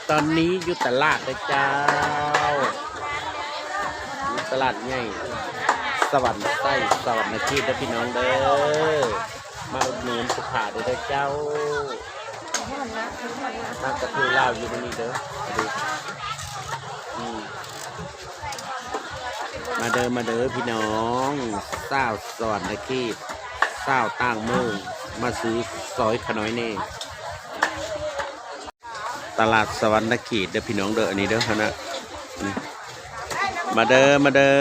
ຕອນນີ້ຢູ່ຕະຫຼາດເດີເຈົ້າ ຢູ່ຕະຫຼາດໃຫຍ່ສະຫວັນໄຊ ສະຫວັນນະເຂດເດີພີ່ນ້ອງເດີ ມາອຸດໜູນສຸຂາເດີເດີເຈົ້າ ມາກະເທຍລາວຢູ່ມື້ນີ້ເດີ ອືມ ມາເດີ ມາເດີພີ່ນ້ອງ ສາວສະຫວັນນະເຂດ ສາວຕ່າງເມືອງ ມາຊື້ຊອຍຂະນ້ອຍແດ່. ຕະຫຼາດສະຫວັນນະເຂດເດີພີ່ນ້ອງເດີ ອັນນີ້ເດີຫັ້ນນະ ມາເດີ ມາເດີ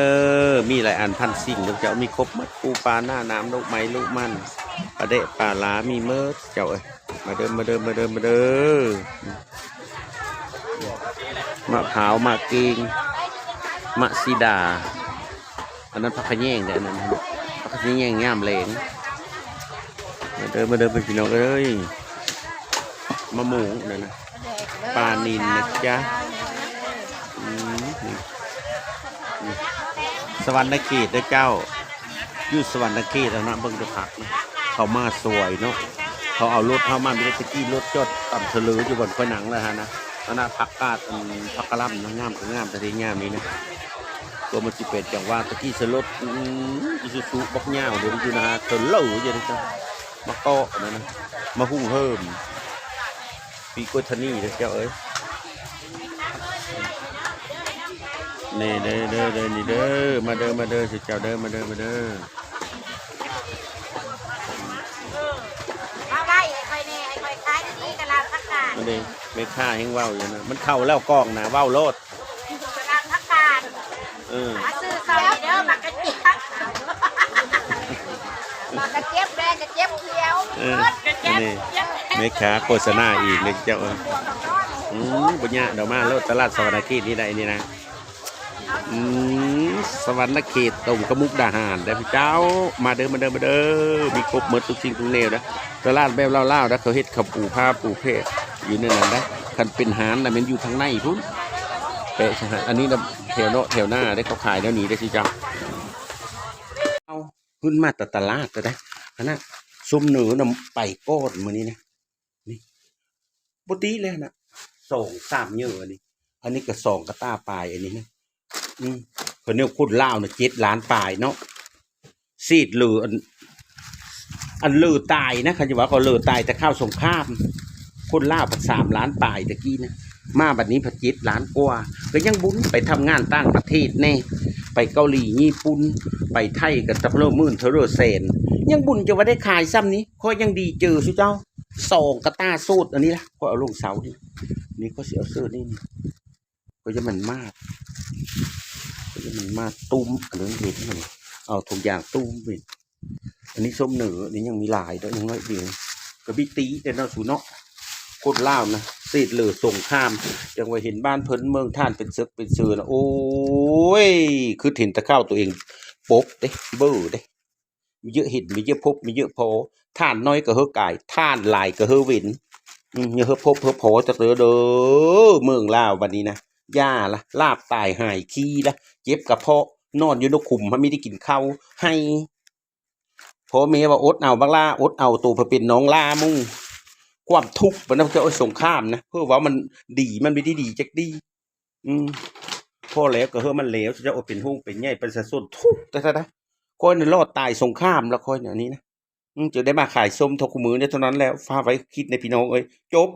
ມີຫຼາຍອັນພັນສິ່ງເດີເຈົ້າ ມີຄົບໝົດ ປູປາ ໜ້າໜາມ ລູກໄມ້ ລູກມັນ ປາແດະ ປາຫຼາ ມີໝົດເຈົ້າເອີຍ ມາເດີ ມາເດີ ມາເດີ ມາເດີ ມະພ້າວ ໝາກເກງ ໝາກສີດາ ອັນນັ້ນຜັກຂະແຍງເດ້ ອັນນັ້ນຜັກຂະແຍງຍາມແລງ ມາເດີ ມາເດີ ພີ່ນ້ອງເອີຍ ມະມ່ວງນັ້ນນະ ປານິນນະຈ໊ະ ອືມ ນີ້ ນີ້ ສະຫວັນນະເຂດເດີເຈົ້າ ຢູ່ສະຫວັນນະເຂດຫັ້ນນະ ເບິ່ງແຕ່ຜັກນະ ເຂົາມາສວຍເນາະ ເຂົາເອົາລົດເຮົາມາ ມີແຕ່ຕະກີ້ລົດຈອດຕຳສະເຫຼີຢູ່ບ່ອນຂ້ອຍນັ່ງແລ້ວຫັ້ນນະ ອັນນະ ຜັກກາດ ອັນ ຜັກກະຫຼ່ຳນະ ງາມກະງາມແທ້ຍາມນີ້ນະ ກວ່າມັນຊິເປັນຈັງຫວະ ຕະກີ້ສະລົດ ອືມ ອີຊູຊູບັກຍາວເດີ ຢູ່ນະ ສະເຫຼີຢູ່ເດ້ເຈົ້າ ມາເກາະນັ້ນນະ ມາຮຸ່ງເຮີມ ປີກກ້ວຍທະນີເດີເຈົ້າເອີຍ ນີ້ເດີ ເດີ ເດີ ນີ້ເດີ ມາເດີ ມາເດີ ເຈົ້າເດີ ມາເດີ ມາເດີ. ມາໄວ້ໃຫ້ຂ້ອຍແດ່ ໃຫ້ຂ້ອຍຂາຍດີໆ ກະລາບຜັກກາດ ອັນນີ້ແມ່ຄ້າແຮ່ງເວົ້າຢູ່ນະ ມັນເຂົ້າແລ້ວກ່ອງນະ ເວົ້າໂລດ ກະລາບຜັກກາດ ເອີ ມາຊື້ຊອຍເດີ ໝາກກະເຈັບ ໝາກກະເຈັບແດ່ ກະເຈັບຂຽວ ເອີ ອັນນີ້ແມ່ຄ້າໂຄສະນາອີກເດ້ເຈົ້າເອີຍ ອືມ ບໍ່ຍາກດອກ ມາໂລດ ຕະຫຼາດສະຫວັນນະເຂດນີ້ໄດ້ນີ້ນະ. ອືມ ສະຫວັນນະເຂດຕົງກັບມຸກດາຫານເດີເຈົ້າ ມາເດີ ມາເດີ ມາເດີ ມີຄົບໝົດທຸກສິ່ງທຸກແນວເດີ ຕະຫຼາດແບບລາວໆເດີ ເຂົາເຮັດເຂົ້າປູພາປູແພະຢູ່ໃນນັ້ນເດີ ຄັນເປັນຮ້ານນະແມ່ນຢູ່ທາງໃນພຸ້ນ ແປະຊະ ອັນນີ້ນະແຖວເນາະແຖວໜ້າເດ້ ເຂົາຂາຍແນວນີ້ເດ້ຊິເຈົ້າ ເອົາ ຂຶ້ນມາແຕ່ຕະຫຼາດເດີ ອັນນະ ສົມເໜີນະໄປກ່ອນມື້ນີ້ນະ ນີ້ ບໍ່ຕິແລ້ວນະ ສອງສາມເຍີ ອັນນີ້ ອັນນີ້ກະສອງກະຕ່າປາຍ ອັນນີ້ນະ ອືມ ເຂົາແນວຄົນລາວນະ ເຈັດລ້ານປາຍເນາະ ເສດເຫຼືອ ອັນ ອັນເຫຼືອຕາຍນະ ເຂົາຈະວ່າເຂົາເຫຼືອຕາຍແຕ່ຄາວສົງຄາມ ຄົນລາວພັດສາມລ້ານປາຍຕະກີ້ນະ ມາບັດນີ້ພັດເຈັດລ້ານກວ່າ ກະຍັງບຸນໄປທຳງານຕ່າງປະເທດແດ່ ໄປເກົາຫຼີ ຍີ່ປຸ່ນ ໄປໄທ ກະເທົ່າເລີໝື່ນ ເທົ່າເລີແສນ ຍັງບຸນຈະວ່າໄດ້ຂາຍຊ່ຳນີ້ ຂ້ອຍຍັງດີເຈີຊຸເຈົ້າ ສອງກະຕ່າໂສດ ອັນນີ້ລະ ຂ້ອຍເອົາລົງເຊົານີ້ ນີ້ຂ້ອຍຊິເອົາເສີນີ້ ຂ້ອຍຢ້ານມັນມາດ ຂ້ອຍຢ້ານມັນມາດຕຸ້ມ ອັນນີ້ເຫັນມັນ ເອົາຖົງຢາງຕຸ້ມເຫັນ ອັນນີ້ສົມເໜີ ອັນນີ້ຍັງມີຫຼາຍເດີ ຍັງໜ້ອຍດຽວ ກະບິຕິແດ່ເນາະສູເນາະ ຄົນລາວນະ ເສດເຫຼືອສົງຄາມ ຈັ່ງວ່າເຫັນບ້ານເພິ່ນເມືອງທ່ານເປັນເສິກເປັນເຊີນະ ໂອ້ຍ ຄຶດເຫັນແຕ່ຄາວໂຕເອງປົບເດ້ ເບີເດ້ ມີເຍີະເຫັນ ມີເຍີະພົບ ມີເຍີະພໍ ທ່ານໜ້ອຍກະເຮີກາຍ ທ່ານຫຼາຍກະເຮີເວັນ ອືມ ຢ່າເຮີພົບເຮີພໍຈັກເດີ ເດີ ເມືອງລາວບັດນີ້ນະ ຢ່າລະ ລາບຕາຍຫາຍຄີລະ ເຈັບກະເພາະ ນອນຢູ່ໃນຂຸມ ບໍ່ມີໄດ້ກິນເຂົ້າ ໄຫ້ ພໍ່ແມ່ວ່າອົດເອົາບັກຫຼ້າ ອົດເອົາໂຕ ເພື່ອເປັນນ້ອງຫຼ້າໝູ່ ຄວາມທຸກບັດນັ້ນ ເຈົ້າ ໂອ້ຍ ສົງຄາມນະ ເອີ ເວົ້າມັນດີ ມັນບໍ່ໄດ້ດີຈັກດີ້ ອືມ ພໍແລ້ວກະເຮີມັນແລ້ວ ເຈົ້າເປັນໂຮງເປັນໃຫຍ່ ປະຊາຊົນທຸກແທ້ໆ ຂ້ອຍນີ້ລອດຕາຍສົງຄາມລະ ຂ້ອຍນີ້ ອັນນີ້ນະ ອືມ ຈຶ່ງໄດ້ມາຂາຍສົ້ມເທົ່າຄູ່ມື້ນີ້ເທົ່ານັ້ນແຫຼະ ຝາກໄວ້ຄິດແດ່ພີ່ນ້ອງເອີຍ ຈົບ.